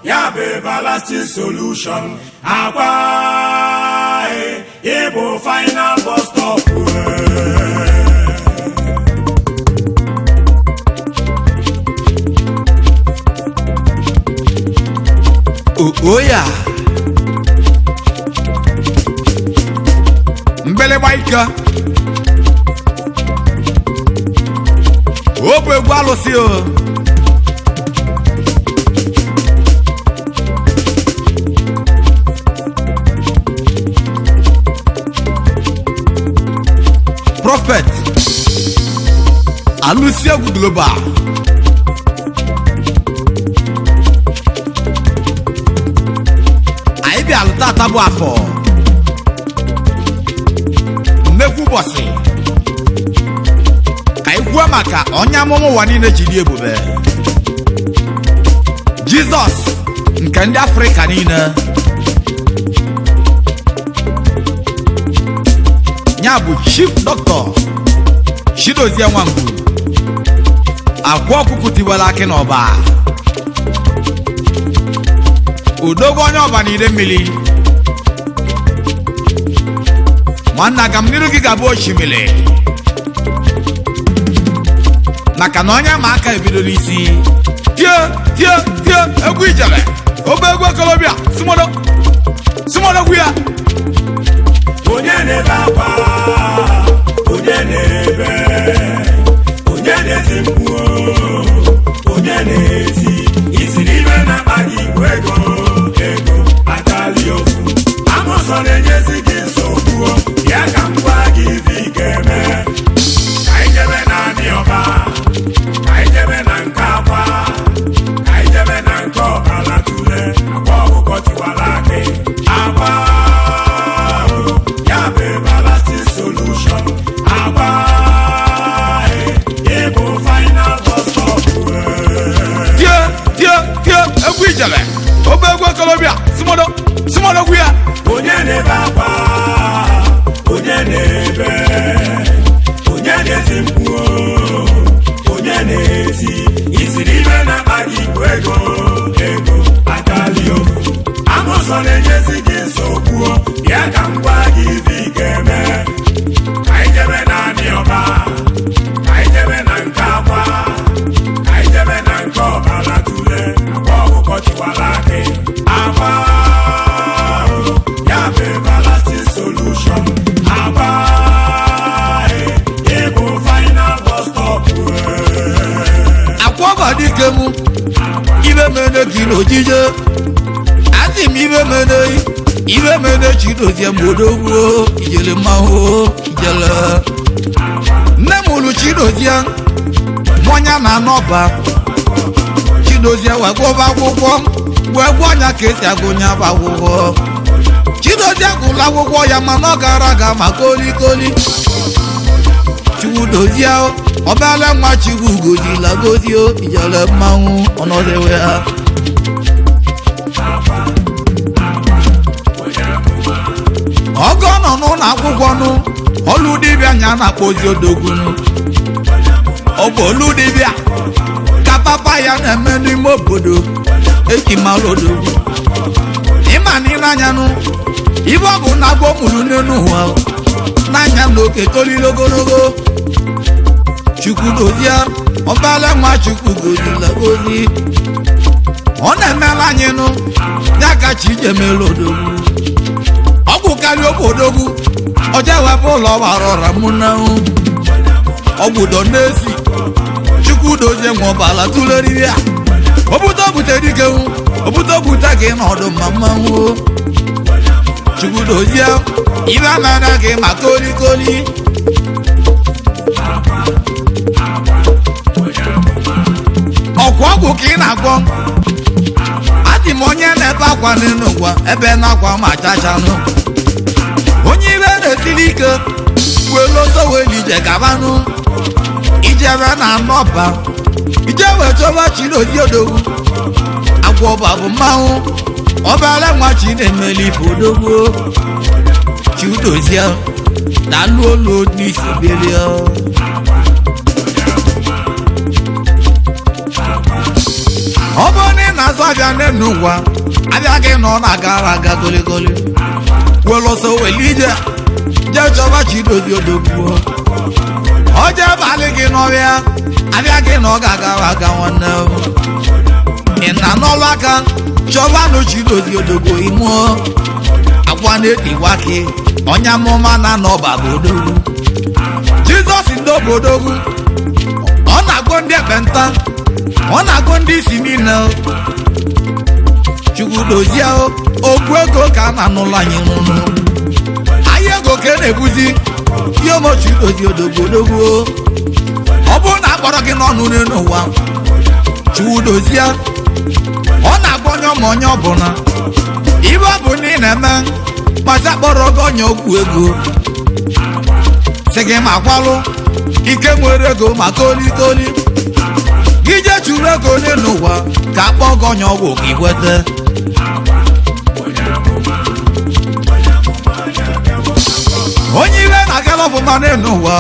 Ya bụ everlasting solution. Akwa, ịbụ final bus stop. Oya mgbịlịgba ike o bụ egwu alụsị o. Prophet Alụsị Egwu Global, anyị bịalụ tata bụ afọ nnekwu ụbọchị ka anyị kwuo maka onye amụma ụwa niile ji dị ebube, Jizọs nke ndị Afrịka niile, ya bụ Chief Doctor Chidozie Nwangwu, Akwa Ọkụkụ Tiwara Akị n'Ọba, Udogo onye ọba na ide mmiri. Nwanne, aga m n'iru gị ga-abụ osimiri, maka na onye ma aka ebidola isi tie tie tie egwu ijele obe egwu okolobịa simodo simodo gwu ya. Onye na-ebe akwa, onye na-ebe, onye na-eti mkpu, onye na-eti isi n'ime na-akpa gị igwe ego ego atali okwu amụsọ na-enyezi gị nsogbu. Ya ka m gwa gị ife ị ga-eme. Ka anyị jebe na anị ọba, ka anyị jebe na nke akwa, ka anyị jebe na nke ọbala tule akwa ọkụkọ tiwara akị akwa. Ya bụ everlasting solution. Akwa, ịbụ final bus stop. Tie tie tie egwu ijele obe egwu okolobịa simodo simodo gwu ya. Onye na-ebe akwa, onye na-ebe, onye na-eti mkpu, onye na-eti isi n'ime na-akpa gị igwe ego ego atali okwu amụsọ na-enyezi gị nsogbu. Ya ka m gwa gị ife ị ga-eme. Ka anyị jebe na anị ọba, ka anyị jebe na nke akwa, ka anyị jebe na nke ọbara tule akwa ọkụkọ tiwara akị akwa. Ya bụ everlasting solution. Akwa, ịbụ final bus stop. Akwa ọba dike mụ ibe mene gị n'ojije asị m ibe mene ibe mene Chidozie mgbodogwuo ijele mmanwụ ijele nne m ụlụ Chidozie nwanya na anọba. Chidozie wee gụba akwụkwọ, wee gụọ anya ka esi agụnye bụ akwụkwọ. Chidozie gụrụ akwụkwọ ya, mana ọ gara aga ma kolikoli. Chukwudozie ọbala nwa Chukwu gozila gozie ijele mmanwụ ọnọdewe ha. Ọgọ nọ n'ụlọ akwụkwọ nụ ọlụ dibịa nya na-akpọzi odogwunu. Ọ bụ olu dibịa ka papa ya na-eme n'ime obodo eji mara odogwu. Ịma na ịnanyanụ ibe ọ bụ na agwọ mụrụ n'elu ụwa n'anya na oke tolile ogologo. Chukwu dozie ọbala nwa Chukwu gozila gozi, ọ na-emela anyị nụ ya ka chi ji emela odogwu. Ọgwụ karịa oge odogwu ọja wepụ ụlọ gbara ọra mụ na ọgwụdọ n'ezi. Chukwu dozie nwa ọbala tụleriri ya, obute obute dike obute obute gị n'ọdụ ma mmanwụ. Chukwu dozie ibe amara gị ma kolikoli. Ọkwa ọgwụ ka ị na-agwọ. Adị m onye na-ebe akwa n'elu ụwa ebe na-akwa ma chachanụ onye ibe na-esiri ike welu ọsọ welu ije gabanụ ijebe na anọba ije wee chọba Chidozie odogwu. Agwọ ọba bụ mmanwụ ọbara nwa chi na-emeli ife odogwu. Chidozie na-alụ olu n'isi bilie. Ọ bụrụ na ị na na-azụ abịa n'enu ụwa abịa gị nọ na-agara aga goligoli were ọsọ were ije jee chọba Chidozie odogwu ọjọọ abalị gị n'ọbịa abịa gị na ọ ga-agara aga nwanne m ị na n'ọlụ aka chọbanụ Chidozie odogwu ịmụọ akwa na-etiwa gị onye amụma na anọba bụ odogwu Jizọs ndị obodogwu ọ na-agụ ndị ekpenta ọ na-agụ ndị isi niile Chukwu dozie okwu ego ka a na-anụla anyị n'ụlọ ahịa ego ka e na-ebuzi ihe omochi dozie odogwu odogwu ọ bụrụ na akpọrọ gị n'ọnụ n'elu ụwa Chukwu dozie ọ na-agwa onye ọma onye ọbụla ibe ọ bụ na ị na-eme kpata akpọrọ gị onye okwu ego sị gị ma kwalụ ike nwere ego ma kolikoli gị jee chụrụ ego n'elu ụwa ka akpọ gị onye ọgwụ ka ị kweta onye iwe na-agala ọfụma n'elu ụwa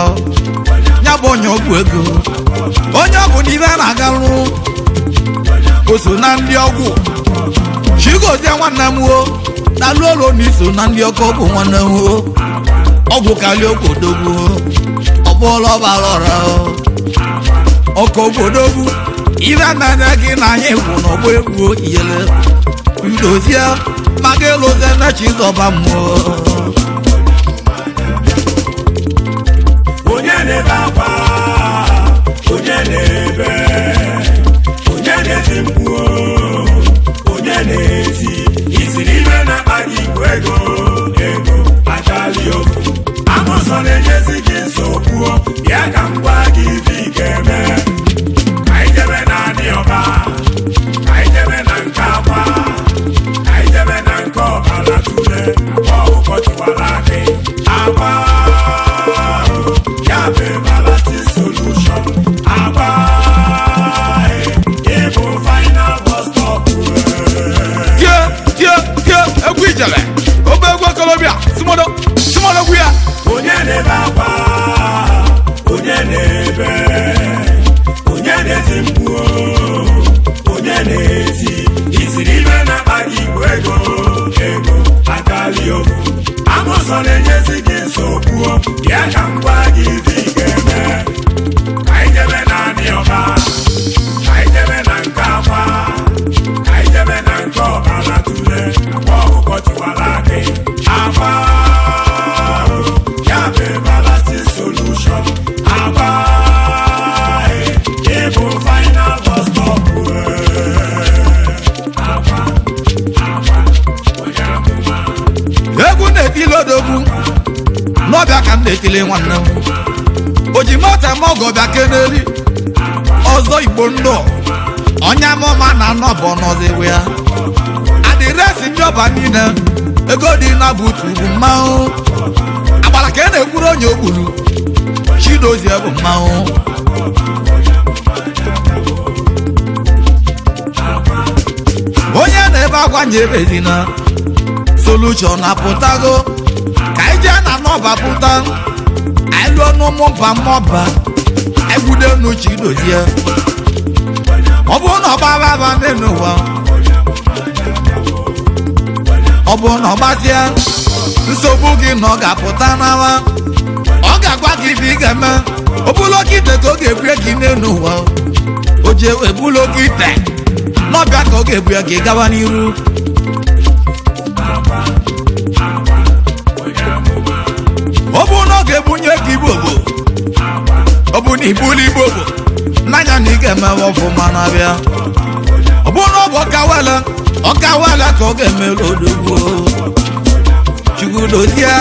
ya bụ onye ọgwụ ego onye ọgwụ na iwe na-agalụ o so na ndị ọgwụ Chigozie nwanne m o na-alụ olu na iso na ndị ọkọ ọgwụ nwanne m o ọgwụ karịa ọgwụ odogwu ọbụla ọbara ọra ọkọ odogwu ibe mere gị na anyị gwụ n'ọgbọ egwu iyele udozie maka ịlụzie na Chizọba mmụọ. Onye na-ebe akwa, onye na-ebe, onye na-eti mkpu, onye na-eti isi n'ime na-akpa gị igwe ego ego achali okwu amụsọ na-enyezi gị nsogbu ya ka m gwa gị ife ị ga-eme ka anyị jebe naanị ọba ka anyị jebe na nke akwa ka anyị jebe na nke ọbara tule akwa ọkụkọ tiwara akị akwa ya bụ everlasting solution akwa ịbụ final bus stop. Tie tie tie egwu ijele obe egwu okolobịa simodo simodo gwu ya. Onye na-ebe akwa, onye na-ebe, onye na-eti mkpu, onye na-eti isi n'ime na-akpa gị igwe ego ego akali okwu amụsọ na-enyezi gị nsogbu ya ka m gwa gị ife ị ga-eme ka anyị jebe naanị ọba ka anyị jebe na nke akwa ka anyị jebe na nke ọbara tule akwa ọkụkọ tiwara akị akwa ya bụ everlasting solution akwa ịbụ final bus stop akwa akwa onye amụma. Egwu na-etili odogwu n'ọbịa ka m na-etili nwanne m o ji mọta ma ọgọ bịa keneli ọzọ igbo ndụ onye amụma na anọbọ n'ọzọ ya adịresị ndị ọba niile ego dị na butu bụ mmanwụ agbara ka e na-ekwuru onye ogburu Chidozie bụ mmanwụ. Onye na-ebe akwa nyebezina solution apụtago ka anyị jee na nọba pụta anyị lụọ n'ụmụmba mmọba egwudenu Chidozie ọ bụrụ na ọ gbara aba n'elu ụwa ọ bụrụ na ọ gbasịa nsogbu gị na ọ ga-apụta n'ama ọ ga-agwa gị ife ị ga-eme ọ bụrụ oke ite ka ọ ga-ebue gị n'elu ụwa o ji ebulu oke ite n'ọbịa ka ọ ga-ebue gị gawa n'iru. Ọ bụrụ na ọ ga-ebunye gị igbo ọ bụ na ibulu igbo bụ n'anya na ị ga-emewe ọfụma na-abịa ọ bụrụ na ọ bụ ọkawele ọkawele ka ọ ga-emelu odogwu Chukwu dozie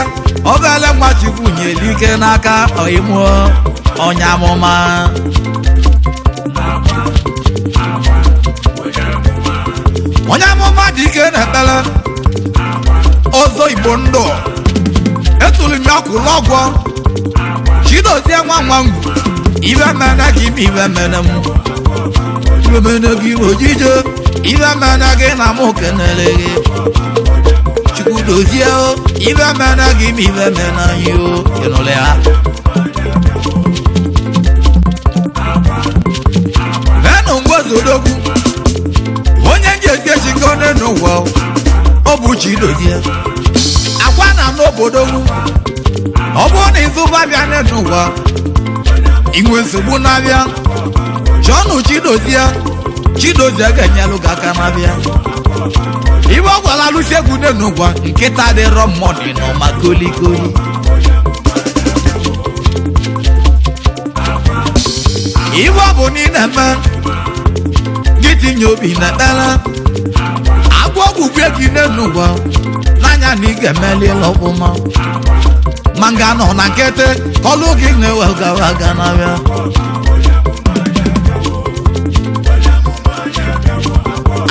obele nwa Chukwu nyere ike n'aka ọyịmụọ onye amụma. Onye amụma dị ike n'ekpere ọzọ igbo ndụ etulu m ya kwụrụ ọgwọ Chidozie nwa nwa ngwu ibe mene gị ma ibe mene m ibe mene gị ojije ibe mene gị na mụ kenere gị Chukwu dozie o ibe mene gị ma ibe mene anyị o ịnụrụ ya. Enụ ngwezodogwu onye n'ụwa ọ bụ Chidozie akwa na n'obodo m ọ bụrụ na ịzụba bịa n'ụwa inwe nsogbu na-abịa chọọnụ Chidozie. Chidozie ga-enyelụ gị aka n'abịa ibe ọ gwara alụsị egwu n'ụwa nkịta dịrọ mmadụ nọ ma kolikoli. Ibe ọ bụ na ị na-eme gị tinye obi n'ekpere agwọ ọgwụgwụ gị n'ụwa n'anya na ị ga-emelila ọfụma ma nga nọ na nkịtị ọlụ gị na-ewe gara aga n'abịa.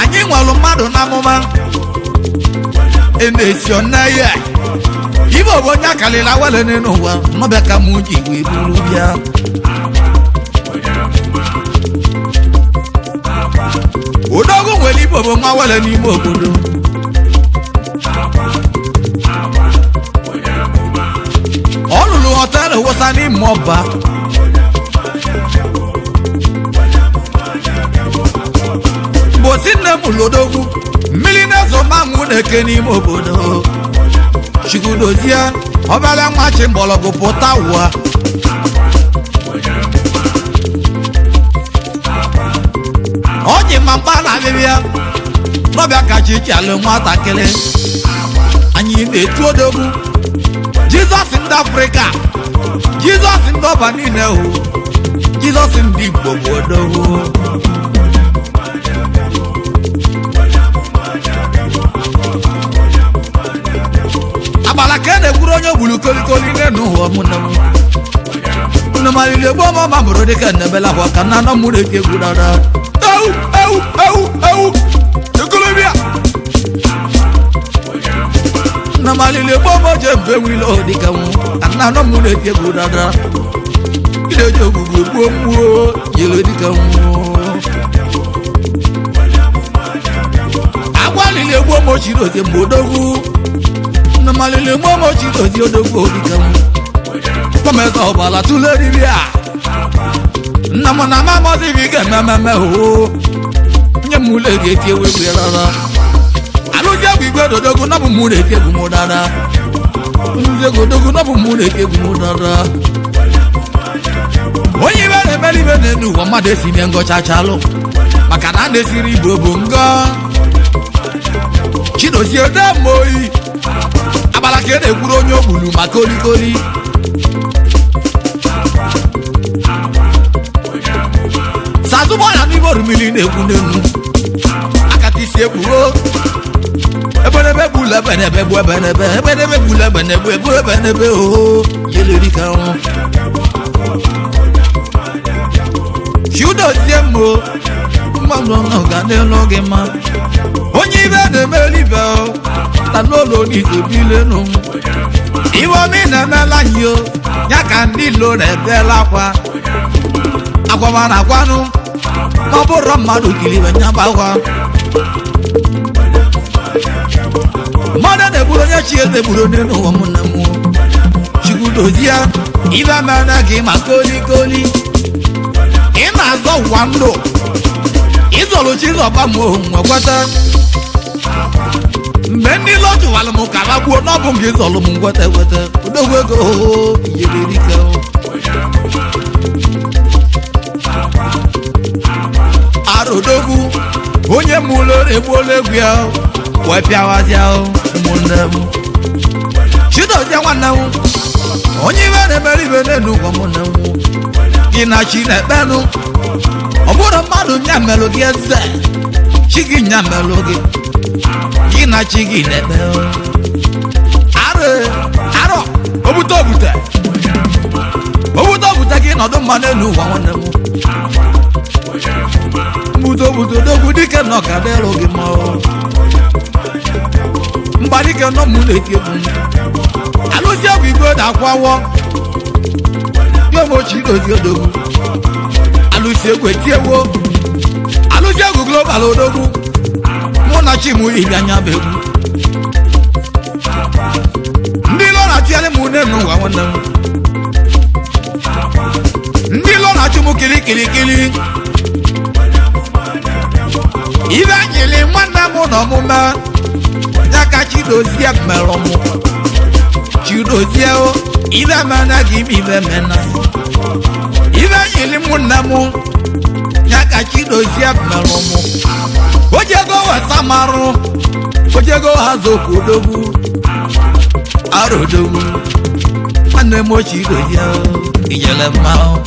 Anyị nwere mmadụ n'amụma na-esi ọnaya ibe bụ onye akarịla wele n'ụwa n'ọbịa ka mụ ji wee buru bịa. Odogwu nwere igbo bụ nwa wele n'ime obodo. Ọ lụrụ họteelụ wụsa n'ime ọba. Mgbosi nne m lodogwu mmiri na-ezo manwụ na-eke n'ime obodo. Chukwudozie obere nwa chi mgbọrọgwụ pụta ụwa. Ọ ji ma mkpa na abịbịa n'ọbịa kacha iche alụ nwatakịrị. Anyị na-etu odogwu Jizọs ndị Afrịka, Jizọs ndị ọba niile hụ, Jizọs ndị Igbo bụ odogwu. Agbala ka a na-ekwuru onye ogburu kolikoli n'elu ụwa mụ na mụ nnemalile egbu ọma ma bụrụ dịka nnebela akwa ka nna nọ mụ na-eti egwu dada. Ewu ewu ewu ewu ekolobia nnemalile egbu ọma oje mbe nwile o dịka nwụ ka nna nọ mụ na-eti egwu dada. Ị na-eji ogbugbu egbuo mmụọ jere dịka nwụ agwa lile egbu ọma ochiri ote mgbe odogwu nnemalile egbu ọma ochiri ote odogwu dịka nwụ kọmẹtọ ọbala tún lórí bí a nnamọ na mamọ sí fi kẹ mẹmẹmẹ o nye mu lè rí etí ewé gbé rárá alójú ẹgbẹ ìgbẹ dòdògún náà mú lè tí egun mú dára alójú ẹgbẹ dòdògún náà mú lè tí egun mú dára. Onye ibe na-emeli ibe n'elu ụwa mmadụ esi nye ngọ chachalụ maka na a na-esiri igbo bụ ngọ. Chidozie demoyi agbala ka e na-ekwuru onye ogbulu ma kolikoli. Sazụgbọya n'ime orumili na-ekwu n'elu akata isi ekwuo ebenebe gbulu ebenebe gbu ebenebe ebenebe gbulu ebenebe egbu ebenebe oo yelerika nwụ. Chidozie mmo mmadụ nọ ga n'elu gị mma onye ibe na-emeli ibe na n'ụlọ n'izobilenu iwe omi na-emela anyị o ya ka ndị ilo na-ebela akwa akwa na akwanụ ma ọ bụrụ mmadụ kiri ibe nyaba akwa mmadụ na-egburu onye chi eze gburu onye n'ụwa mụ na mụ. Chukwudozie ibe mere gị ma kolikoli ị na-azọ ụwa ndụ ịzọrọ Chizọba m ohu nwe kweta mgbe ndị ilo jụwara m ka ha gbuo n'ọbụ nke ịzọrọ m ngweta ekweta odogwu ego yererike. Arodogwu onye mụlụ egbuola egwu ya wee pịawazịa ụmụnne m. Chidozie nwanne m onye ibe na-emere ibe n'elu ụwa ụmụnne m gị na chi na-ekpenụ ọ bụrụ mmadụ nya melụ gị eze chi gị nya melụ gị gị na chi gị na-ekpe arụ arọ obute obute obute obute gị nọdụ mma n'elu ụwa nwanne m mbuto obodo odogwu dike nọ ka dịrụ gị mma mgba dike nọ mụ na-eti egwu alụzi egwu igwe na-akwawọ yomochidozi odogwu alụsi egwu etiewo alụsi egwu global odogwu mụ na chimu ibi anya bụ egwu ndị ilo na-achịgharị m une n'ụwa nwanne m ndị ilo na-achụ m kirikirikiri ibe nyili nwanne m na omume ya ka Chidozie mere mụ. Chidozie o, ibe mena gị ibe mena ibe nyiri mụ nne mụ ya ka Chidozie mere mụ. Ojego weta marụ, ojego ha zokodogwu arodogwu nwanne m Chidozie ijele mmanwụ.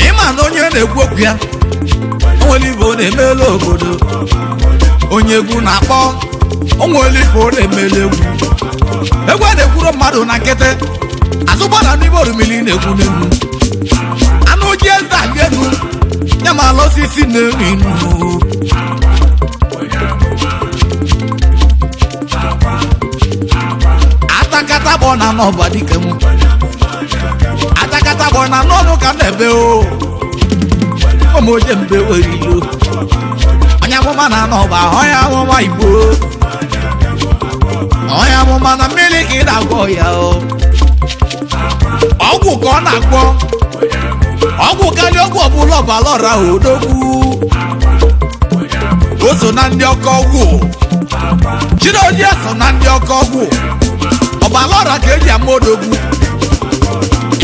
Ịma na onye na-ekwu okwu ya onwere ibe ọ na-emelu obodo, onye egwu na-akpọ onwere ibe ọ na-emelu egwu. Egwu a na-ekwuru mmadụ na nkịtị, azụgbara n'ime orumili na-egwu n'egwu. Anụ ji eze ali elu ya ma ala osisi na-enu inu. Atakata bụ na n'ọba dike m, atakata bụ na n'ọnụ ka na-ebe o ụmụ oje mbe werilo. Onye amụma na n'ọba, onye amụma Igbo, onye amụma na mmiri ka ị na-agwọ ya o. Ọgwụ ka ọ na-agwọ, ọgwụ karịa ọgwụ ọbụla ọbara ọra odogwu. O so na ndị ọkọ ọgwụ, Chidozie so na ndị ọkọ ọgwụ. Ọbara ọra ka eji ama odogwu.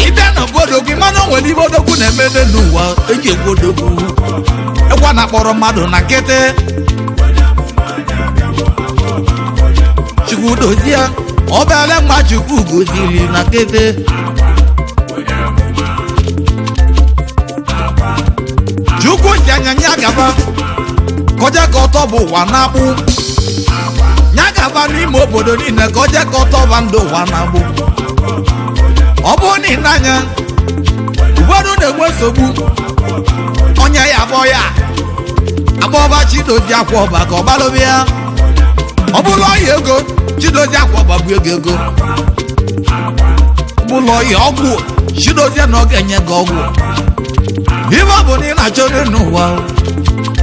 Ịbịa na odogwu, mana o nwere ibe odogwu na-eme n'ụwa eji egwu odogwu. Egwu na akpọrọ mmadụ na nkịtị. Chukwu dozie obere nwa Chukwu goziri na nkịtị. Chukwu si anya nya gaba kọjá ka ọtọ bụ ụwa na-akpụ, nya gaba n'ime obodo niile kọjá ka ọtọ ba ndụ ụwa na-agbụ. Ọ bụrụ na ị na-anya, ụfọdụ na-enwe nsogbu onye ya abụọ ya agbọba Chidozie akwa ọba ka ọ gbalụba ya. Ọ bụrụ ọya ego, Chidozie akwa ọba bụ ego ego. Ọ bụrụ ọya ọgwụ, Chidozie na ọ ga-enye gị ọgwụ. Ibe ọ bụ na ị na-achọ n'ụwa,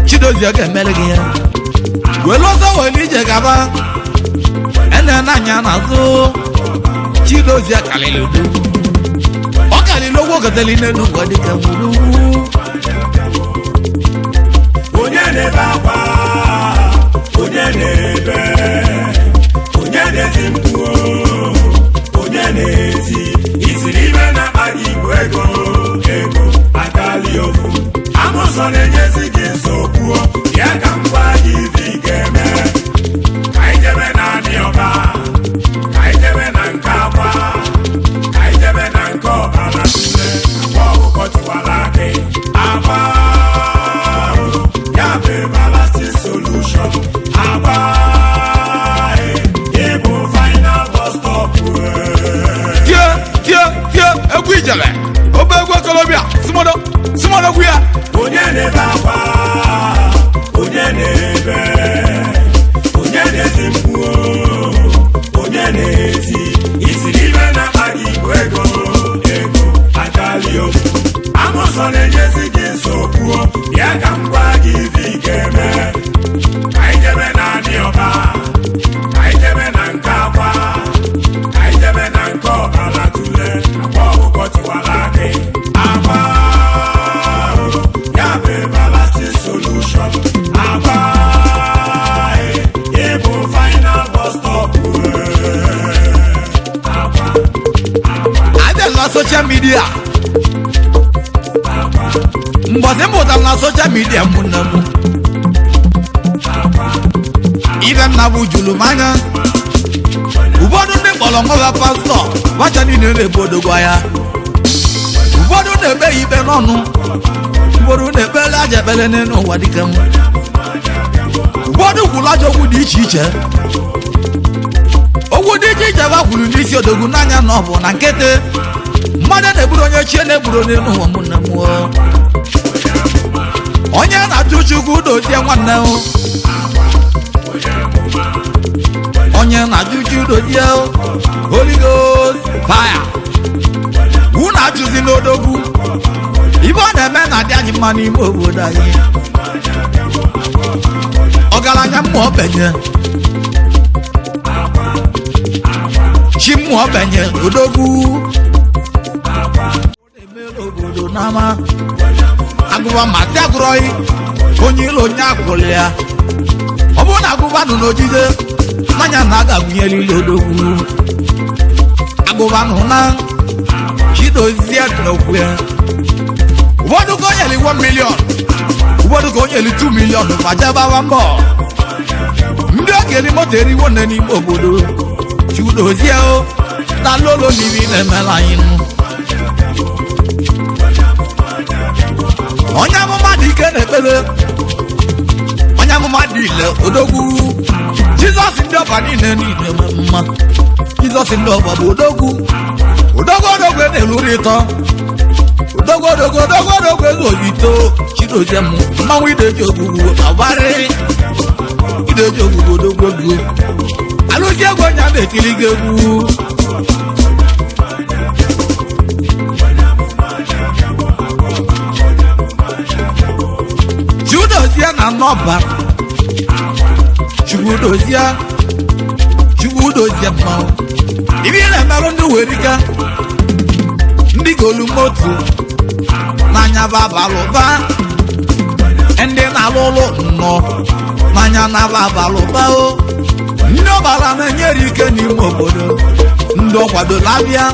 Chidozie ga-emere gị ya. Were ọsọ were ije gaba ene n'anya n'azụ. Chidozie karịrị odogwu, ọ karịrị ogwo goteli n'elu ụwa dịka gburugburu. Onye na-ebe akwa, onye na-ebe, onye na-eti mkpu, onye na-eti isiri ibe na-akpa gị igwe ego ego akali ofu amụsọ na-enyezi gị nsogbu ya ka m gwa gị ife ị ga-eme. Ka anyị jebe na anị ọba, ka anyị jebe na nke akwa, ka anyị jebe na nke ọbara tule akwa ọkụkọ tiwara akị akwa ya bụ everlasting solution. Agba ịbụ final bus stop. Tie tie tie egwu ijele obe egwu okorobịa simodo simodo gwu ya. Onye na-ebe akwa, onye na-ebe, onye na-eti mkpu, onye na-eti isiri ibe na-akpa gị igwe ego ego akali okwu amụsọ na-enyezi gị nsogbu ya ka m gwa gị ife ị ga-eme. Ka anyị jebe na anị ọba, ka anyị jebe na nke akwa, ka anyị jebe na nke ọbara tule akwa ọkụkọ tiwara akị akwa ya bụ everlasting solution. Agba ịbụ final bus stop. Abịa na social media, mbọsị mpụtara na social media mụ nne m ibe nna bụ juru m anya. Ụfọdụ ndị kpọrọ nwa pastọ bacha niile na-ebu odogwu ya. Ụfọdụ na-ekpe ya ikpe n'ọnụ, ụfọdụ na-ekpere aja ekpere n'elu ụwa dịka m. Ụfọdụ kwuru ajọ okwu dị iche iche, okwu dị iche iche ba kwuru n'isi odogwu n'anya na ọ bụ na nkịtị mmadụ na-egburu onye chie na-egburu n'elu ụwa mụ nne m. Onye na-achụ Chukwu dozie nwanne m, onye na-achụ Chukwu dozie Holy Ghost fire. Unu achụzi n'odogwu, ibe ọ na-eme na-adị anyị mma n'ime obodo anyị. Ọgaranya mmụọ benye chi mmụọ benye odogwu obodo n'ama. Agụba ma sị agụrọghị onye ilo onye agụrụ ya. Ọ bụrụ na agụba nọ n'ojide n'anya na a ga-agụnyere ile odogwu. Agụba nọ na Chidozie n'okwu ya. Ụfọdụ ka o nyere 1 million, ụfọdụ ka o nyere 2 million fajebawa mbọ. Ndị okenye moto eriwo nne n'ime obodo. Chidozie o na lolo n'ibi na-emela anyị nụ. Onye amụma dị ike na-ekpere, onye amụma dị ile odogwu. Jizọs ndị ọba niile niile mma. Jizọs ndị ọba bụ odogwu. Odogwu odogwu na-eluri ịtọ. Odogwu odogwu odogwu odogwu ego ozito. Chidozie m mmanwụ ideji ogbugbu abarị. Ideji ogbugbu odogwu odogwu. Alụsị egwu onye a na-etili gị egwu. Chidozie na nọba. Chukwudozie, Chukwudozie mmanwụ. Ibi na-emerụ ndị werika, ndị golu moto n'anya babalụba, ndị na-alụ ụlọ nnọọ n'anya na babalụba o. Ndị ọbara na-enyere ike n'ime obodo, ndị ọkwadola abịa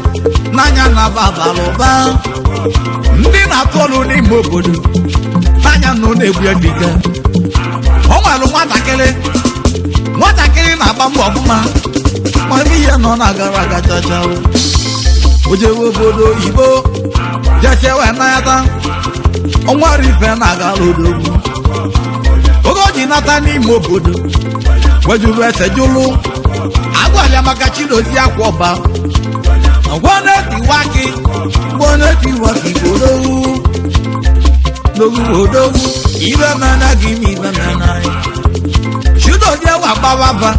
n'anya na babalụba, ndị na-atụ ọlụ n'ime obodo n'anya nọ na-egbu ebike. O nwere nwatakịrị na-agba mbọ ọfụma, ma ebe ihe nọ na-agara aga chacha o. O jewe obodo oyibo jesie wee nata, ọnwa rife na-agara odogwu. Oge o ji nata n'ime obodo wejuru ese jụlụ agwalịa maka Chidozie akwa ọba. Ọgwọ na-etiwa akị, gwọ na-etiwa akị odogwu. Odogwu odogwu, ibe mena gị ma ibe mena anyị. Chidozie wa gbawaba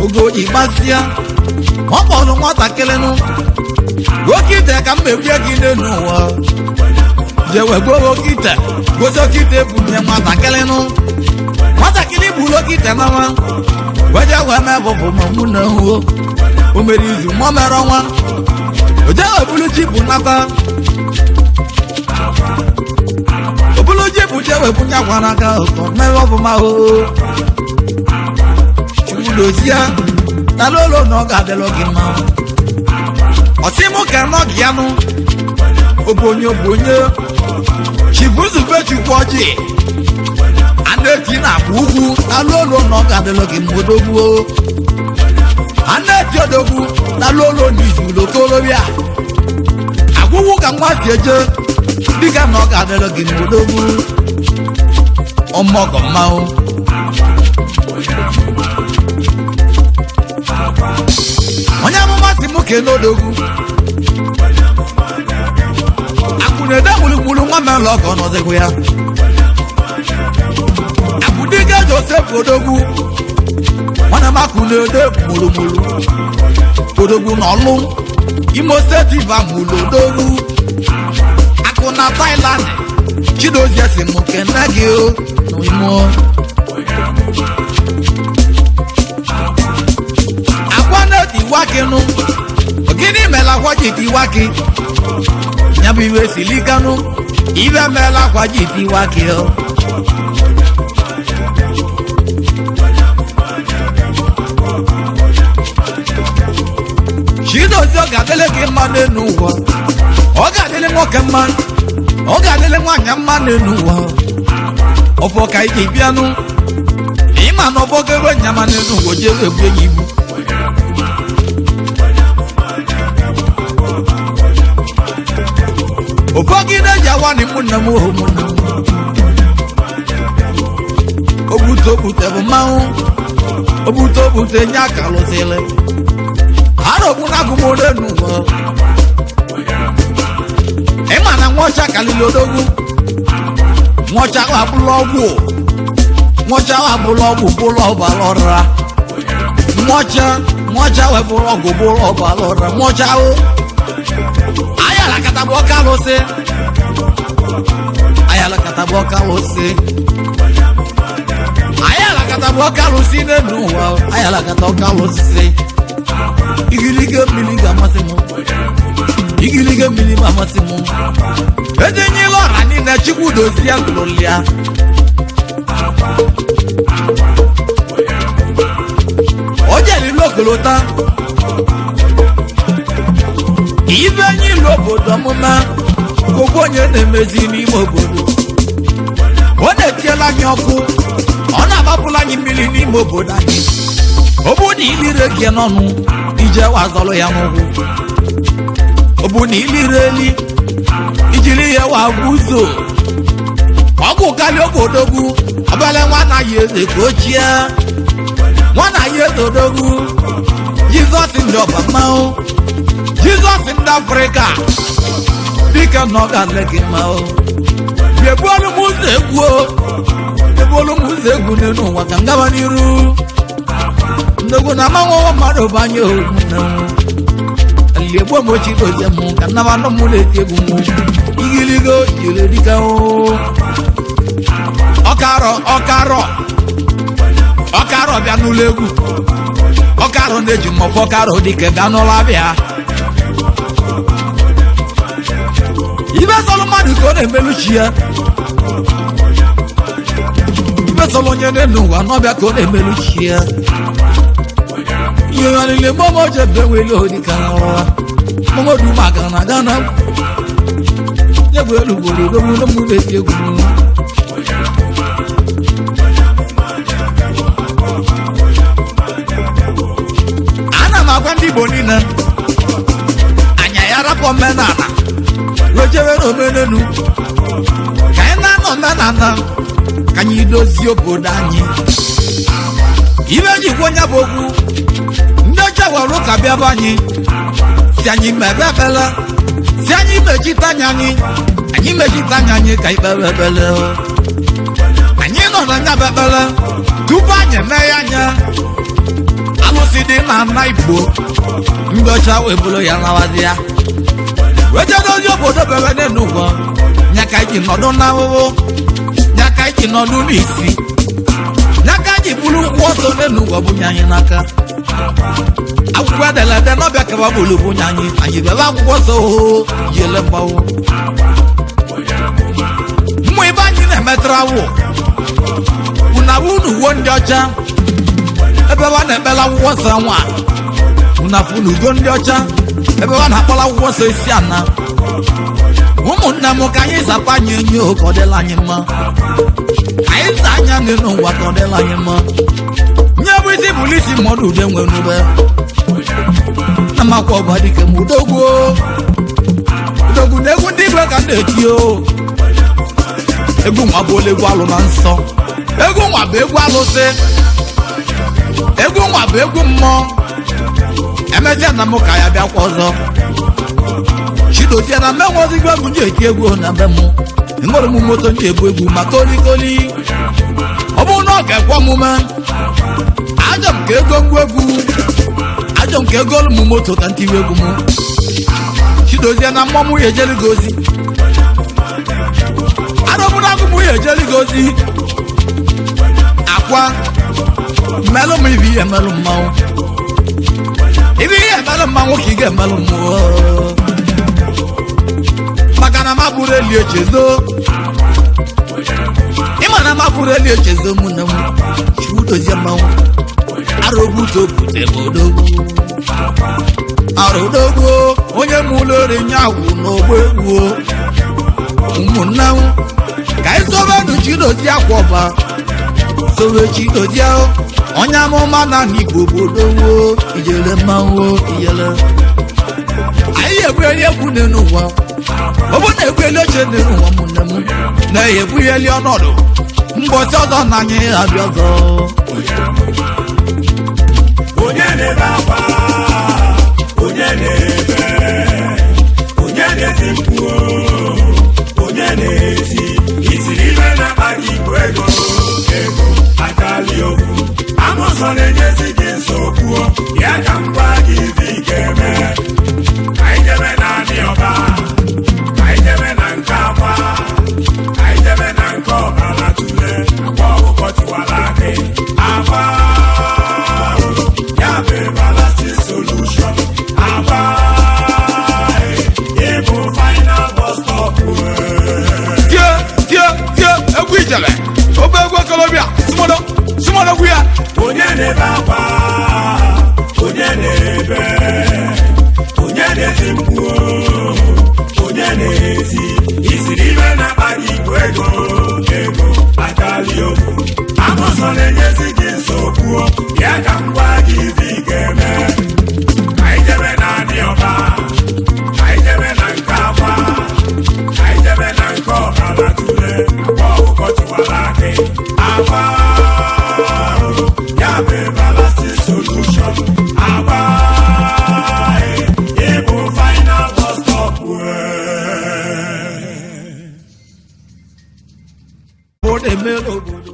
oge o ji gbasịa, ọ kpọrọ nwatakịrị nụ oke ite ka m merie gị n'elu ụwa. Jewe gboo oke ite, gosi oke ite bunye nwatakịrị nụ. Nwatakịrị buru oke ite n'ọnwa weje wee mebụbụ ma mụ na hụ o mere izu ma o mere ọnwa. O jewe bulu ji bụ nata, obulu ji bụ jewe bunye akwa n'aka ụtọ mere ọfụma o. Chidozie na lolo na ọ ga-adịlụ gị mma. Ọsị mụ ka nọ gị anụ obonye obonye Chibuzube Chukwu ọjị a na-eti na-agba ugwu na lolo na ọ ga-adịlụ gị mma odogwu. A na-eti odogwu na lolo n'izu lokolobịa agwụgwụ ka nwa si eje dịka na ọ ga-adịlụ gị mma odogwu. Ọmọgọ mmanwụ. Onye amụma si mụ kene odogwu. Akwụna-ede gburugburu nwa mmelụ ọgọ nọzikwa ya. Akwụdike Josef odogwu. Nwanne m akwụna-ede gburugburu odogwu n'ọlụ Imo steeti bamụlụ odogwu. Akụ na Thailand Chidozie si mụ kene gị o n'imo. Akwa na-etiwa gị nụ, gịnị mere akwa ji tiwa gị? Ya bụ iwe silikanụ, iwe mere akwa ji tiwa gị o. Chidozie ọ ga-adịlị gị mma n'elu ụwa, ọ ga-adịlị nwoke mma, ọ ga-adịlị nwaanyị mma n'elu ụwa. Ọfọ ka iji bịanụ, ịma na ọfọ ga-ewe nyama n'elu ụwa jee egbu enyi ibu. Ụfọdụ ji awa na mụ nne m ohu mụ nne m. Ogbute ogbute bụ mmanwụ, ogbute ogbute nye aka lụsịlị. Arọgbu na agụmode n'ụwa. Ịma na nwaọcha kalili odogwu. Nwaọcha ahụ abụla ọgwụ. Nwaọcha ahụ abụla ọgwụ bụla ọbara ọra. Nwaọcha nwaọcha wee bụrụ ọgwụ bụla ọbara ọra. Nwaọcha ahụ ayala kata bụ ọka alụsị. Ayala kata bụ ọka alụsị. Ayala kata bụ ọka alụsị n'elu ụwa. Ayala kata ọka alụsị. Igiliga mmiri ga-amasị m. Igiliga mmiri ma amasị m. Ejinyela ọra niile Injinia Chukwudozie lụrụ ya. O jere ilu okolota ibe enyi ilu obodo ọmụma ogbu onye na-emezi n'ime obodo. Ọ na-etiela anyị ọkụ, ọ na-agbapụla anyị mmiri n'ime obodo anyị. Ọ bụ na ilire gị n'ọnụ ije wazọrọ ya n'ụkwụ, ọ bụ na ilire eli ijiri ya wa guzo. Ọgwụ karịa ogodogwu obele nwa anaghị eze ka ochie nwa anaghị eze odogwu. Jizọs ndị ọba mmanwụ, Jizọs ndị Afrịka, dịka na ọ ga-ale gị mmanwụ. Biebuolu m ụzọ egwu o, ebuolu m ụzọ egwu n'elu ụwa ka m gaba n'iru. Ndogwu na amanwụ mmadụ banye ogunne liegbo m ochi dozie m ka nnaba nọ m na-eti egwu m igiligo jiri dịka o. Ọkarọ ọkarọ ọkarọ bịa n'ụlọ egwu, ọkarọ na-eji mmọfọ ọkarọ dịka bịa n'ụlọ abịa. Ibe sọlụ mmadụ ka ọ na-emelu chi ya, ibe sọlụ onye na-enu ụwa n'ọbịa ka ọ na-emelu chi ya. Ihe alile mọ́mọ́ jẹ bẹ́wẹ̀ lórí kan wa mọ́mọ́ dùn má gànà gànà yẹ́gbẹ́ olùgbòrò lómú lómú lè ṣe gùn. Ana m agwa ndị Igbo niile anya ya rapụ omenala wejebe n'omenelu ka anyị na-anọ omenala ka anyị dozie obodo anyị. Ibe jikwa onye bụ okwu ndị ọcha were ụka bịa be anyị si anyị mebe ebele, si anyị mechite anya anyị, anyị mechite anya anyị ka ikpebe ebele. Anyị nọ na nya bụ ebele tupu anyị emeghe anya. Alụsị dị na ana Igbo ndị ọcha wee bụrụ ya nawazi ya wee jedozi obodo bebe n'elu ụwa. Nya ka anyị ji nọdụ n'ahụhụ, nya ka anyị ji nọdụ n'isi, nya ka anyị bụrụ ụkwụ ọsọ n'elu ụwa bunye anyị n'aka. Akwụkwọ ederede n'ọbịa kaba bụrụ bunye anyị, anyị bebe akwụkwọ nsọ oo yele mgbawo. Mmụ ibe anyị na-emetara awụ una unu uwe ndị ọcha ebe wa na-ekpela akwụkwọ nsọ nwa, una funu ugo ndị ọcha ebe wa na-akpọla akwụkwọ nsọ isi ana. Ụmụnne m ka anyị zapa anyị enyi o ka ọ dịla anyị mma, anyị za anya n'elu ụwa ka ọ dịla anyị mma. Nye bụ isi bụlụ isi mmadụ ude nwe n'ube na makwa ọgba dike m udogwu udogwu na egwu ndị igwe ka m na-eti o. Egwu nwa bụ egwu alụ na nsọ, egwu nwa bụ egwu alụsị, egwu nwa bụ egwu mmụọ. Emesịa na m ka ya bịakwa ọzọ. Chidozie na mmenwe ozigbo egwu nji eti egwu na be m enwere m moto nji egwu egwu ma kolikoli. Ọ bụrụ na ọ ga-ekwe omume, ajọ m ka ego ngwa egwu, ajọ m ka ego olu m moto ka ntiwe egwu m. Chidozie na mmụọ m ya ejelu gị ozi, arọbụrụ agụ m ya ejelu gị ozi. Akwa mmelụ m ibe ihe emelụ mmanwụ, ibe ihe emelụ mmanwụ ka ị ga-emelụ mmụọ. Maka na mabụrụ eli echezo, ịma na mabụrụ eli echezo mụ na m. Chidozie mmanwụ arụbuto bute odogwu arụdogwu onye mụlori nyagwụ n'ogbo egwu. Ụmụnne m ka anyị sobenụ Chidozie akwa ọba, sobe Chidozie onye amụma na Igbo bụ odogwu ijele mmanwụ ijele. Anyị egwueli egwu n'elu ụwa, ọ bụ na egwueli oche n'elu ụwa ụmụnne m na-egwueli ọnọdụ mbọchị ọzọ na anyị abịa ọzọ. Onye na-ebe akwa, onye na-ebe, onye na-eti mkpu, onye na-eti itiri ibe na-akpa gị bụ ego ego akali okwu amụsọ na-enyezi gị nsogbu ya ka m gwa gị ife ị ga-eme. Ka anyị jebe na anị ọba, ka anyị jebe na nke akwa, ka anyị jebe na nke ọbara tule akwa ọkụkọ tiwara akị akwa. Ya bụ everlasting solution. Agba. Ijele obe egwu okolobịa sụmọdọ sụmọdọgwu ya. Onye na-ebe akwa, onye na-ebe, onye na-eti mkpu, onye na-eti isiri ibe na-akpa gị igwe ego ego akali okwu amụsọ na-enyezi gị nsogbu. Ya ka m gwa gị ife ị ga-eme. Ka anyị jebe na adị ọba, ka anyị jebe na nke akwa, ka anyị jebe na nke ọbara tule akwa ọkụkọ tiwara akị akwa ya bụ ebe